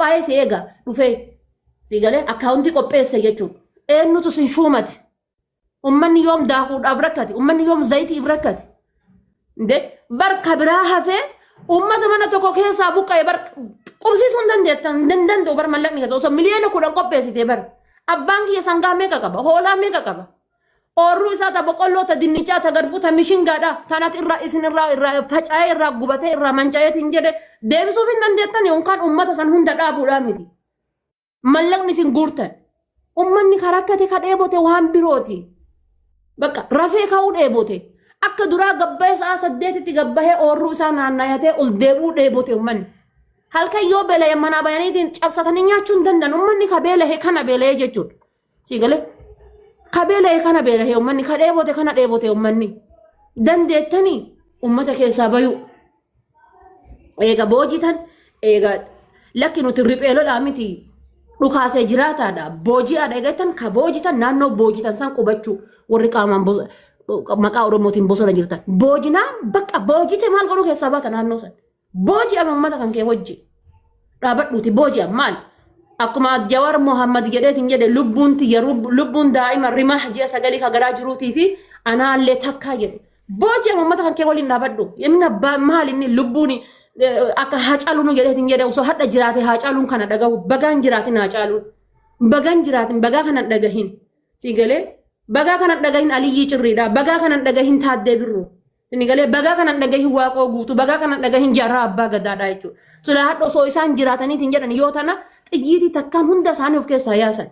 Qophaa'ee si eega dhufee. Si galee akkaawuntii qopheesse jechuudha. Eenyutu sin shuumate? Ummanni yoom daakuudhaaf rakkate? Ummanni yoom zayitiif rakkate? Inde bar ka biraa hafee ummata mana tokko keessaa buqqa'e bar qubsiisuu hin dandeettan hin danda'u bar mallaqni keessa osoo miliyoona 10 qopheessite bar abbaan kiyya sangaa meeqa qaba hoolaa meeqa qaba oorruu isaa ta boqqolloo ta dinnichaa ta garbuu ta mishingaadha tanat irraa isin irraa irraa faca'ee irraa gubatee irraa manca'eetiin jedhe deebisuuf hin dandeettan yookaan ummata san hunda dhaabuudhaa miti. Mallaqni isin guurtan. Ummanni ka rakkate ka dheebote waan birooti. Bakka rafee ka'uu dheebote. Akka duraa gabbahee sa'a 8tti gabbahee oorruu isaa naannayatee ol deebi'uu dheebote ummanni. Halkan yoo beela'e manaa bayaniitiin cabsatanii nyaachuu hin danda'an. Ummanni ka beela'e kana beela'ee jechuudha. Sii galee? Ka beela'e kana beela'e ummanni ka dheebote kana dheebote ummanni. Dandeettanii ummata keessaa bayuu. Eega boojitan eega lakki nuti riphee lolaa miti dhukaasee jiraataadha booji'aadha eegattan ka boojitan naannoo boojitan san qubachuu warri qaamaan maqaa Oromootiin bosona jirtan boojinaa bakka boojite maal godhuu keessaa baata naannoo san booji'ame uummata kan kee wajji dhaabadhuuti booji'am maal akkuma Jawaar Mohammad jedheetiin jedhe lubbuun tiyya lubbuun daa'ima rimaah ji'a 9 ka garaa jiruutii fi anaallee takkaa jedhe Booji'am uummata kan kee waliin dhaabadhu. Inni abbaa maal inni lubbuun akka Haacaaluu nu jedheetiin jedhe osoo hadha jiraate Haacaaluun kana dhagahu bagaan jiraatin Haacaaluun. Bagaan jiraatin bagaa kana dhagahin. Si galee bagaa kana dhagahin Aliyyii Cirriidha. Bagaa kana dhagahin Taaddee Birruu. Si galee bagaa kana dhagahin Waaqoo Guutuu. Bagaa kana dhagahin Jaarraa Abbaa Gadaadha jechuudha. Silaa hadha osoo isaan jiraataniitiin jedhan yoo tana xiyyiitii takkaan hunda isaanii of keessaa yaasan.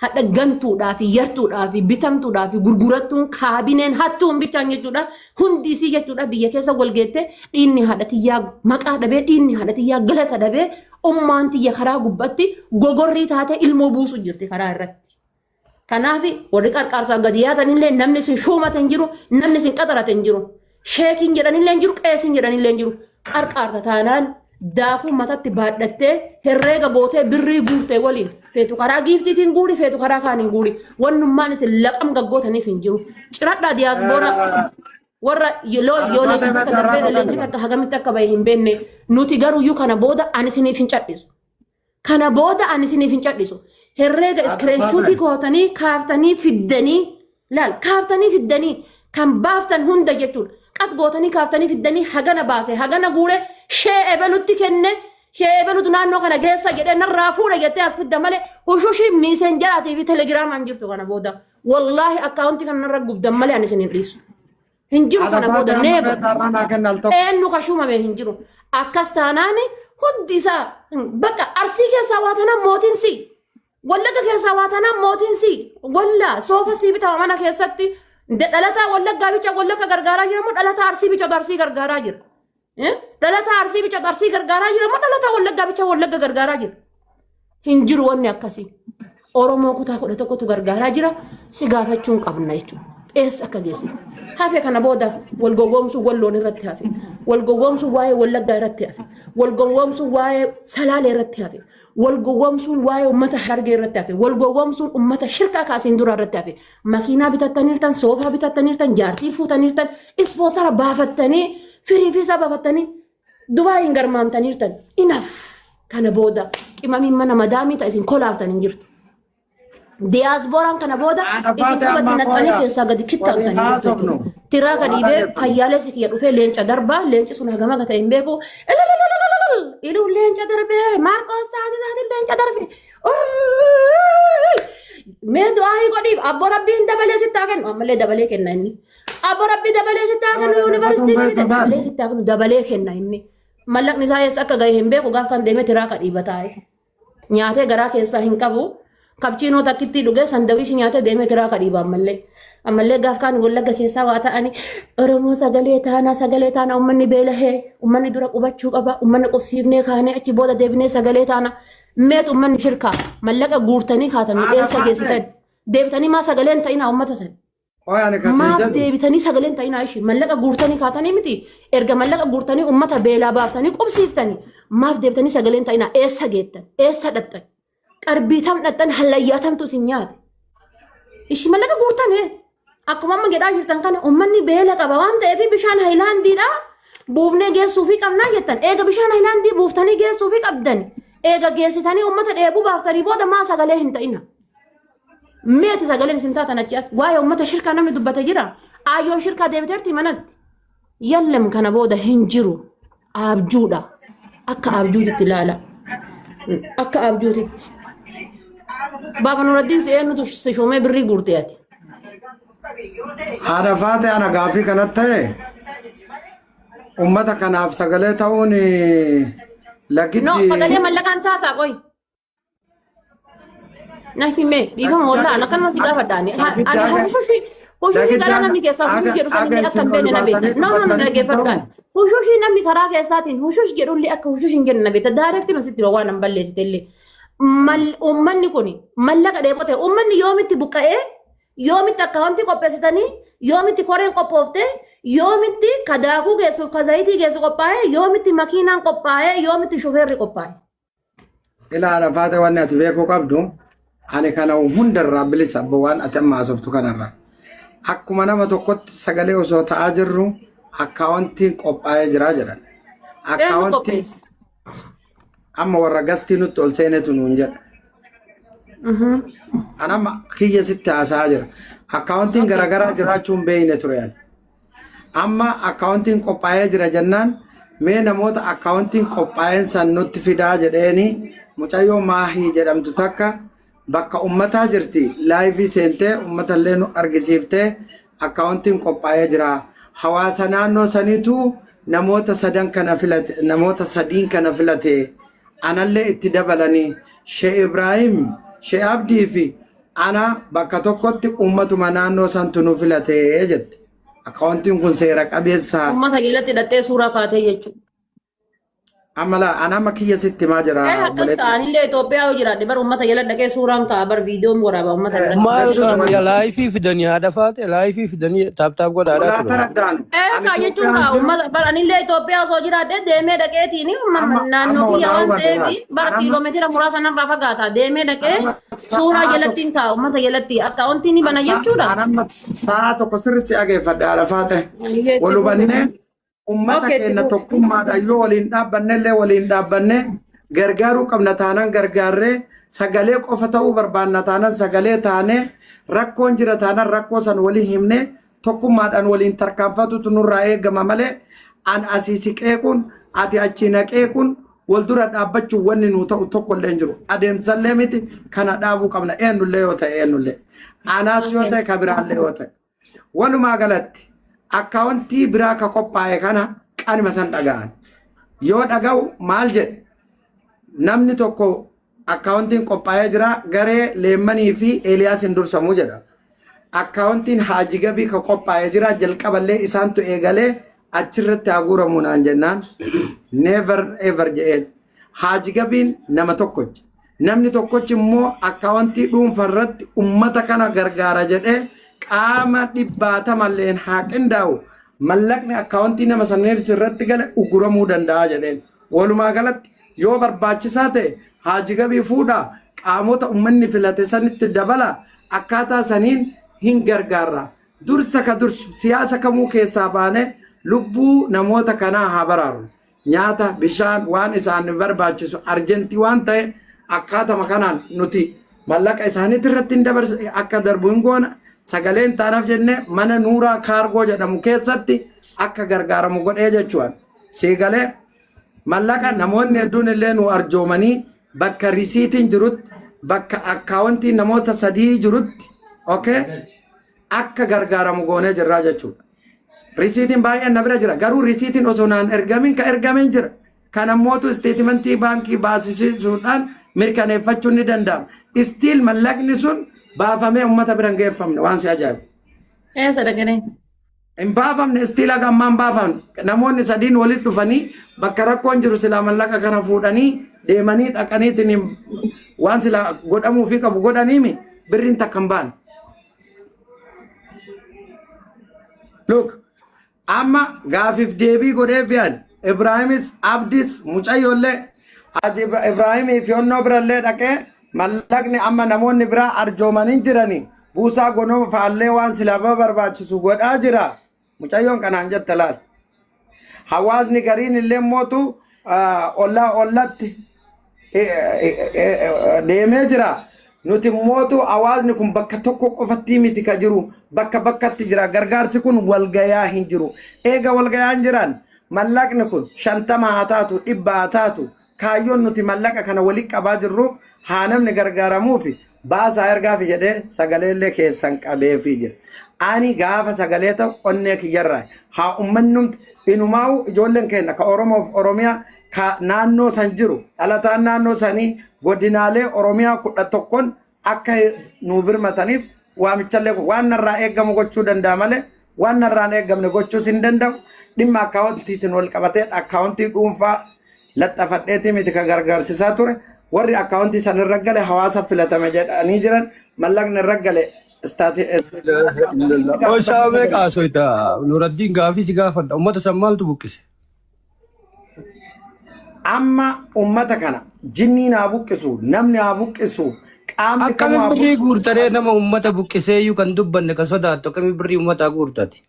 Hadha gantuudhaa fi yartuudhaa fi bitamtuudhaa fi gurgurattuun kaabineen hattuun bichaan jechuudha. Hundi isii jechuudha biyya keessa wal geette dhiinni haadha tiyyaa maqaa dhabee dhiinni haadha tiyyaa galata dhabee ummaan tiyya karaa gubbatti gogorrii taatee ilmoo buusu jirti karaa irratti. Kanaaf warri qarqaarsaa gadi yaatanillee namni isin shuumate hin jiru namni isin qaxarate hin jiru. Sheekiin jedhanillee hin jiru, qeesiin jedhanillee hin jiru. Qarqaarta taanaan daakuu matatti baadhattee herreega gootee birrii guurtee waliin feetu karaa giiftiitiin guuri feetu karaa kaaniin guuri. Wannummaan isin laqam gaggootaniif hin jiru. Ciradhaa diyaasboora warra yoo yoo leenci takka darbee leenci takka hagamitti akka bahe hin beekne nuti garuyyuu kana booda ani isiniif hin cadhisu. Kana booda ani isiniif hin cadhisu. Herreega iskireenshuutii gootanii kaaftanii fiddanii laal kaaftanii fiddanii kan baaftan hunda jechuudha. Qat gootanii kaaftanii fiddanii hagana baase hagana guure shee ebelutti kenne shee ebelutu naannoo kana geessa jedhee narraa fuudha jettee as fidda malee hushushii miisenjaraatii fi telegiraamaan jirtu kana booda. Wallaahi akkaawuntii kana narra gubdan malee ani isin hin dhiisu. Hin jiru kana booda neeva. Eenyu ka shuumame hin jiru. Akkas taanaan hundi isaa bakka Arsii keessaa waa tanaan mootiin si. Wallagga keessaa waa tanaan mootiin si. Walla soofa sii bitama mana keessatti. Dhalataa Wallaggaa bicha Wallagga gargaaraa jira moo dhalataa Arsii bicha Arsii gargaaraa jira? Dhalataa Arsii bicha Arsii gargaaraa jira moo dhalataa Wallaggaa bicha Wallagga gargaaraa jira? Hin jiru wanni akkasii. Oromoo kutaa 11tu gargaaraa jira si gaafachuu hin qabna jechuudha. Eessa akka geessite. Hafe kana booda wal gowwoomsuu walloon irratti hafe. Wal gowwoomsuu waa'ee Wallaggaa irratti hafe. Wal gowwoomsuu waa'ee Salaalee irratti hafe. Wal gowwoomsuun waa'ee uummata Harargee irratti hafe. Wal gowwoomsuun uummata shirkaa kaasiin dura irratti hafe. Makiinaa bitattaniirtan, soofaa bitattaniirtan, jaartii fuutaniirtan, ispoonsara baafattanii, firii fi isaa baafattanii Dubaayiin garmaamtaniirtan. Inaf kana booda qimamiin mana madaamii ta'a isin kolaaftan hin jirtu. Diyaasbooraan kana booda isin qubatti naqxanii keessaa gadi kittaamtan hin jirtu jechuudha. Tiraa ka dhiibee fayyaalessi kiyya dhufee leenca darbaa leenci sun hagam akka ta'e hin beeku. Ilililililil Iluun leenca darbee Maarqoos taasisaatiin leenca darbe. Mee du'aa godhiif abbo rabbiin dabalee sitti haa kennu ammallee dabalee kenna inni. Abbo rabbi dabalee sitti haa kennu yuunivarsiitii kan ta'e dabalee sitti haa kennu dabalee kenna inni. Mallaqni isaa eessa akka gahe hin beeku gaaf kan deemee tiraa ka dhiiba taa'e. Nyaatee garaa keessaa hin qabu. Kapchiinoo takkittii dhugee sandawiishi nyaatee deemee tiraa ka dhiiba ammallee. Ammallee gaaf kaan Wallagga keessaa waa ta'anii Oromoo sagalee taanaa sagalee taanaa uummanni beelahee uummanni dura qubachuu qaba uummanni qubsiifnee kaanee achi booda deebinee sagalee taana meet uummanni shirkaa mallaqa guurtanii kaatanii eessa geessitan deebitanii maa sagalee hin ta'inaa uummata sana. Qoy ani kan siin Maaf jedhu. deebitanii sagaleen ta'inaa ishii mallaqa guurtanii kaatanii miti erga mallaqa guurtanii ummata beelaa baaftanii qubsiiftanii maaf deebitanii sagaleen ta'inaa eessa geettan eessa dhaqxan qarbiitam dhaqxan hallayyaatamtu isin nyaate ishii mallaqa guurtan akkuma amma jedhaa jirtan kana ummanni beela qaba waan ta'eef bishaan hayilaandiidha buufnee geessuufii qabnaa jettan eega bishaan hayilaandii buuftanii geessuufii qabdan Eega geessitanii uummata dheebuu baaftanii booda maa sagalee hin ta'ina? Meeti sagaleen isin taatan achi as waa'ee uummata shirkaa namni dubbate jira. Aayyoon shirkaa deebiteerti manatti. Yallam kana booda hin jiru. Abjuudha. Akka abjuutitti ilaala. Akka abjuutitti. Baaba Nuraddiin si eenyutu si shoomee birrii guurte ati? Haadha faate ana gaaffii kanatti ta'e ummata kanaaf sagalee ta'uun lagiddi. No, sagalee mallaqaan taataa qoy. Na hime dhiifama wallaa ana akkanumatti gaafadha ani. Ani hushushi hushushi karaa namni keessaa hushush jedhu sanillee akka hin beekne na beekta. No no no dhaggeeffadhaan. Hushushi namni karaa keessaatiin hushush jedhullee akka hushush hin jenne na beekta. Daaretti masitti waan hin balleessite illee. Mal uummanni kun mallaqa dheebote uummanni yoomitti buqqa'ee yoomitti akkaawwantii qopheessitanii yoomitti koreen qophoofte yoomitti ka daakuu geessuuf ka zayitii geessu qophaa'ee yoomitti makiinaan qophaa'ee yoomitti shufeerri qophaa'e. Ilaa haadha faate wanni ati beekuu qabdu ani kana hundarraa bilisa abbo waan ati amma haasoftu kanarraa. Akkuma nama tokkotti sagalee osoo ta'aa jirru akkaawwantiin qophaa'ee jira jedhan. Eenyu Akkaawwantiin qopheesse? amma warra gastii nutti ol seenetu nuun jedha. An amma kiyya sitti haasa'aa jira. Akkaawwantiin garaagaraa jiraachuu hin beekne ture ani. Amma akkaawwantiin qophaa'ee jira jennaan mee namoota akkaawwantiin qophaa'een san nutti fidaa jedheeni mucayyoo maahii jedhamtu takka bakka ummataa jirti laayivii seentee ummatallee nu argisiiftee akkaawwantiin qophaa'ee jira. Hawaasa naannoo saniitu namoota sadan kana filate namoota sadiin kana filate anallee itti dabalanii Shee Ibraahim Shee Abdii fi ana bakka tokkotti ummatuma naannoo santu nu filate jette. Akkaawwantiin kun seera qabeessa. Uummata jalatti hidhattee suuraa kaatee jechuudha. Amma laa ana amma kiyya sitti himaa jira Eh akkas obboleetti. ta'anillee Itoophiyaa yoo jiraadhe bar uummata jala dhaqee suuraan ka'a bar viidiyoon waraaba uummata biratti. Maal Jechuun kaan wanti ya laayifii fidanii haadha faate laayifii fidanii taap taap godhaadhaa walaa turan. taraddaan Eh ani kaa jechuun Itoophiyaan kaa jiru uummata bar anillee Itoophiyaa osoo jiraadhe deemee dhaqeetiin amma naannoo amma kiyya walaa waan hubadhe ta'eef laal. bar Ana amma kiiloomeetira muraasa narraa fagaata deemee dhaqee amma suuraa sa'aa tokko jalattiin kaa uummata jalatti akka wanti ni bana jechuudha. ana amma sa'aa tokko sirriitti dhageeffadhe haadha faate. Itti Wal fufi. hubannee ummata Okay, itti keenya fufi. tokkummaadhaan yoo waliin dhaabbannellee waliin dhaabbanne gargaaruu qabna taanaan gargaarree sagalee qofa ta'uu barbaanna taanaan sagalee taane rakkoon jira taanaan rakkoo san waliin himne tokkummaadhaan waliin tarkaanfatutu nurraa eegama malee an asii si qeequun ati achii na qeequun wal dura dhaabbachuun wanni nuu ta'u tokko illee hin jiru adeemsallee miti kana dhaabuu qabna eenyullee yoo ta'e eenyullee anaas yoo Okay. ta'e kabiraallee yoo ta'e. Walumaa galatti akkaawwantii biraa ka qophaa'e kana qanima san dhaga'an. Yoo dhaga'u maal jedhe namni tokko akkaawwantiin qophaa'ee jira garee Leemmanii fi Eeliyaas hin dursamuu jedha. Akkaawwantiin Haaji Gabii ka qophaa'ee jira jalqaballee isaantu eegalee achirratti haa guuramu naan jennaan never ever jedheen. Haaji Gabiin nama tokkochi. Namni tokkochi immoo akkaawwantii dhuunfa irratti ummata kana gargaara jedhee qaama dhibbaatamalleen haa qindaa'u mallaqni akkaawwantii nama saniirti irratti gale uguramuu danda'a jedheen. Walumaa galatti yoo barbaachisaa ta'e Haaji Gabii fuudhaa qaamota ummanni filate sanitti dabala akkaataa saniin hin gargaarra. Dursa ka dursu siyaasa kamuu keessaa baanee lubbuu namoota kanaa haa baraaru. Nyaata, bishaan waan isaan barbaachisu arjentii waan ta'e akkaatama kanaan nuti mallaqa isaaniitti irratti hin dabarsa akka darbu hin goona. Sagaleen taanaaf jennee mana Nuuraa Kaargoo jedhamu keessatti akka gargaaramu godhee jechuudha. Siigalee mallaqa namoonni hedduun illee nu arjoomanii bakka risiitiin jirutti bakka akkaawwantiin namoota sadii jirutti okay, akka gargaaramu goonee jirraa jechuudha. Risiitiin baay'een na bira jira. Garuu risiitiin osoo naan ergamin ka ergameen jira. Kan ammootu isteetimentii baankii baasisuudhaan mirkaneeffachuun ni danda'ama. Istiil mallaqni sun baafamee uummata bira hin geeffamne waan si ajaa'ibu. Eessa dhaqanii? Hin baafamne istiil haga ammaa hin baafamne. Namoonni sadiin walitti dhufanii bakka rakkoon jiru silaa mallaqa kana fuudhanii deemanii dhaqaniitiin waan silaa godhamuufii qabu godhaniimi birriin takka hin baane. Look, amma gaafiif deebii godhee fi'an Ibraahimis Abdis mucayyoollee Haji Ibraahimii fi onnoo birallee dhaqee mallaqni amma namoonni biraa arjoomanii jiranii buusaa gonoo fa'allee waan silaa barbaachisu godhaa jira. Mucayyoon kanaan jette laal. Hawaasni gariin illee mootu ollaa ollatti Deemee jira. Nuti mootu hawaasni kun bakka tokko qofatti miti ka jiru, bakka bakkatti jira. Gargaarsi kun walgayaa hin jiru. Eega walgayaa hin jiran, mallaqni kun 50 haa taatu, 100 haa taatu, kaayyoon nuti mallaqa kana walitti qabaa jirruuf haa namni gargaaramuufi baasaa ergaafi jedhee sagaleellee keessan qabeefii jira. Ani gaafa sagalee ta'u onnee kiyyarraa haa ummannumti inumaa'u ijoolleen keenya ka Oromoof Oromiyaa ka naannoo san jiru, dhalataan naannoo sanii godinaalee Oromiyaa 11n akka nu birmataniif waamichallee waan narraa eeggamu gochuu danda'a malee waan narraa hin eeggamne gochuus hin danda'u. Dhimma akkaawuntiitiin wal qabatee akkaawuntii dhuunfaa laxxafadheetii miti ka gargaarsisaa ture. Warri akkaawuntii san irra gale hawaasa filatame jedhanii jiran, mallaqni irra gale Isaa meeqa haasofta? Nuraddiin, gaafii si gaafadha. Uummata san maaltu buqqise? Amma ummata kana jinniin haa buqqisu, namni haa buqqisu, qaamni kamuu Akkamiin haa birrii buqqisu. guurtaree? Nama uummata buqqisee iyyuu kan dubbanne kan sodaattu, akkamiin birrii uummataa guurtati?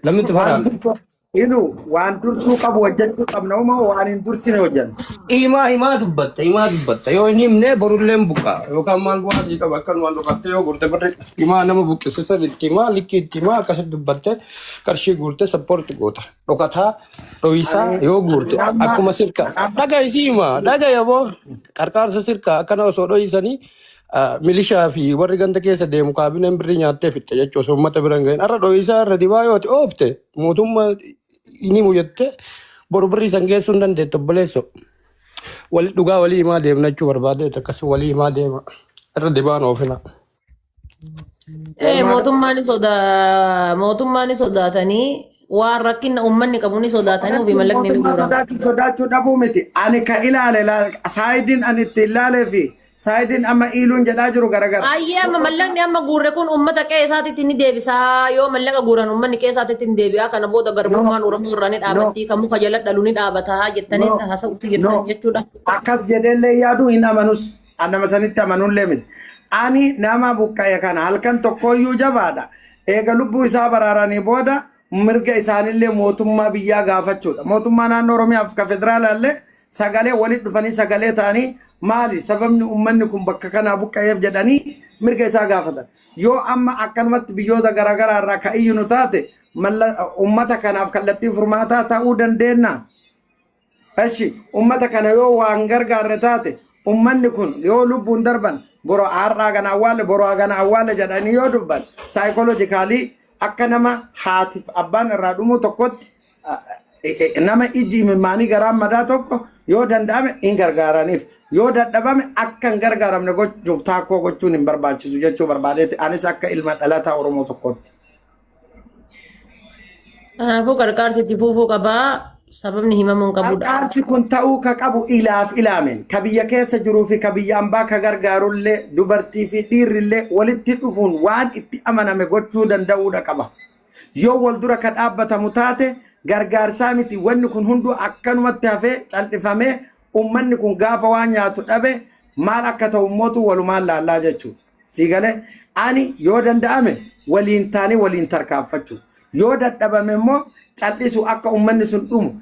Namni Waan faraame. dursu ilu waan dursuu qabu hojjechuu qabna, uma waan hin dursine hojjenna. Himaa himaa dubbatta, himaa dubbatta. Yoo hin himne borullee hin buqqa. Yookaan maal bu'aa sii qaba? Akkanumaan dhufatte yoo guurte birrii, himaa nama buqqise san itti himaa, likkii itti himaa, akkasitti dubbatte qarshii guurte support goota. Dhokataa dho'isaa Ani yoo guurte amma akkuma sirka dhaga isii himaa dhaga yaboo qarqaarsa sirka akkana osoo dho'isanii milishaa fi warri ganda keessa deemu kaabineen birrii nyaattee fixxe jechuudha osoo uummata bira hin gahin. Har'a dho'isaa irra dibaa yoo ati oofte mootummaa ni mujatte, boru birrii san geessuu hin dandeettu, obboleessoo. Wali dhugaa walii himaa deemna jechuu barbaade, akkasii walii himaa deema, irra dibaan oofina. Walumaa Mootummaan ni sodaatanii, waan rakkina uummanni qabu ni sodaatanii ofii mallaqni ni Mootummaa guurama. sodaachuu dhabuu miti. Ani ka ilaale saayidiin ani itti ilaalee fi saayidiin amma iiluun jedhaa jiru garagara. Ayyee, amma mallaqni amma guurre kun uummata qe'ee isaatitti ni deebisaa. Yoo mallaqa guuran uummanni qe'ee isaatitti ni deebi'a. Kana booda No, garbummaan Oromoo irraa ni no, dhaabattii, kan muka jala dhalu ni dhaabataa jettanii no, haasa'utti jirtan no. jechuudha. Akkas jedheellee yaaduu hin amanus. An nama sanitti amanuullee miti. Ani nama buqqa'e kana halkan tokkoyyuu jabaadha. Eega lubbuu isaa baraaranii booda mirga isaanillee mootummaa biyyaa gaafachuudha. Mootummaa naannoo Oromiyaaf ka federaalaallee sagalee walitti dhufanii sagalee ta'anii maali sababni uummanni kun bakka kanaa buqqa'eef jedhanii mirga isaa gaafatan. Yoo amma akkanumatti biyyoota garaagaraa irraa ka iyyinu taate, uummata kanaaf kallattii furmaataa ta'uu dandeenya. Eshi, ummata kana yoo waan gargaarre taate, ummanni kun yoo lubbuun darban boro har'aa kana awwaalle, boro kana awwaalle jedhanii yoo dubban, psychologically akka nama haatiif abbaan irraa dhumuu tokkotti, nama ijji imimmaanii garaan madaa tokko, yoo danda'ame hin gargaaraniif, yoo dadhabame akka hin gargaaramne gochuuf taakkoo gochuun hin barbaachisu jechuu barbaadeeti, anis akka ilma dhalataa Oromoo tokkotti. Kanaafuu qarqaarsi itti fufuu qabaa. Sababni himamuu hin qabudha. Qarqaarsi kun ta'uu ka qabu ilaaf ilaamen ka biyya keessa jiruu fi ka biyya ambaa ka gargaarullee, dubartii fi dhiirrillee walitti dhufuun waan itti amaname gochuu danda'uudha qaba. Yoo wal dura ka dhaabbatamu taate, gargaarsaa miti, wanni kun hunduu akkanumatti hafee cal'ifamee ummanni kun gaafa waan nyaatu dhabe maal akka ta'u mootu walumaan laallaa jechuudha. Sii galee? Ani yoo danda'ame waliin taanee waliin tarkaanfachuu. Yoo dadhabame immoo cal'isu, akka ummanni sun dhumu,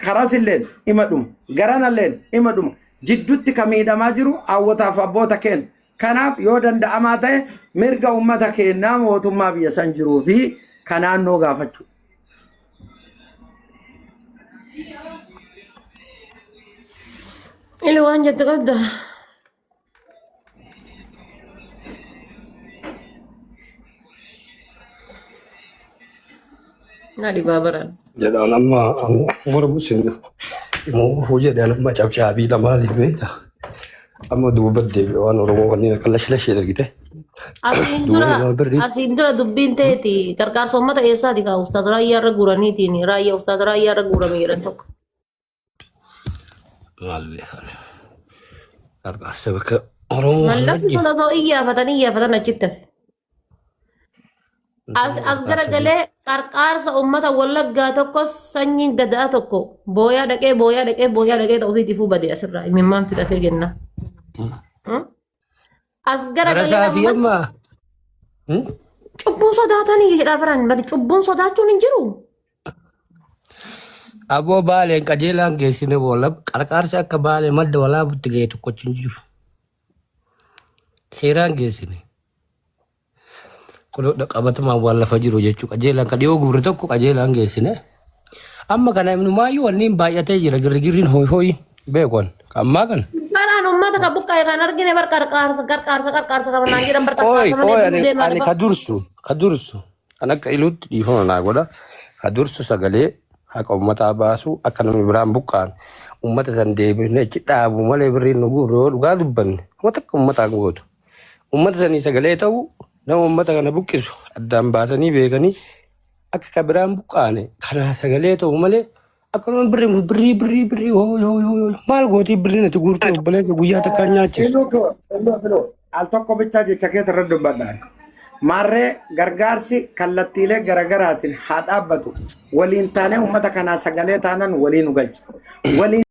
karasilleen ima dhuma, garanalleen ima dhuma. Jidduutti ka miidhamaa jiru hawwataaf abboota keenya. Kanaaf yoo danda'amaa ta'e mirga ummata keenyaa mootummaa biyya san jiruu fi ka naannoo gaafachuu. Ili, waan jettu qabda. Na dhibaa baran. Jedhaan amma mormu sin immoo jedhaan amma cabcaabii lamaa beekta. Amma duuba deebi'e waan Oromoo kanneen akka lashilashee argite. Asiin Duuba dura nama birrii. Asiin dura dubbiin teeti qarqaarsa uummata eessaati kaa ustaaz Raayyaa irra guuraniitiin, raayyaa ustaaz Raayyaa irra guurame jedhan tokko. Maal beekan? Qarqaarsa bakka Oromoo kana Mallaqni wajjin. sun osoo iyyaafatan achitti hafe. As garagalee qarqaarsa uummata Wallaggaa tokko, sanyiin gadaa tokko booyaa dhaqee, booyaa dhaqee, booyaa dhaqee ta'uu ofiitifuu bade asirraa imimmaan fixatee jenna. As garagalee Barasaa fi amma amma. Cubbuun sodaatanii jedhaa biraan bari, cubbuun sodaachuun hin jiru. Aboo baaleen qajeelaan geessine boolla qarqaarsi akka baalee madda walaabutti ga'e tokkochi hin jiru. Seeraan geessine. Kun qabatamaan waan lafa jiru jechuudha. Qajeelaan kan dhiyoo guurre tokko qajeelaan geessine. Amma kana inumaayyuu wanni baay'atee jira girgirriin hooyi hooyi beekuun ammaa kana. Karaan uummata kan buqqa'e kan argine bar qarqaarsa qarqaarsa qarqaarsa kan naan jedhan bar Qoy qarqaarsa malee qoy biyyuu ani deemaa ani dhufa. ka dursu ka dursu kan akka iluutti dhiifama naa godha ka dursu sagalee haqa uummataa baasu akka namni biraan buqqaan uummata san deebisnee achi dhaabu malee birriin nu guurru yoo dhugaa dubbanne uummata akka uummataan gootu. Uummata sanii sagalee ta'u nama uummata kana buqqisu addaan baasanii beekanii akka ka biraan buqqaane kanaa sagalee ta'u malee akkanuma birrii birrii birrii birrii hoo hoo hoo maal gootii birriin ati guurtu obboleessa guyyaa takkaan nyaachisu. Iluu koo, iluu iluu. Al tokko bichaa jecha keetu irra dubbadhaan. Maarree gargaarsi kallattiilee garaagaraatiin haa dhaabbatu. Waliin taanee uummata kanaa sagalee taanan waliin nu galcha. Waliin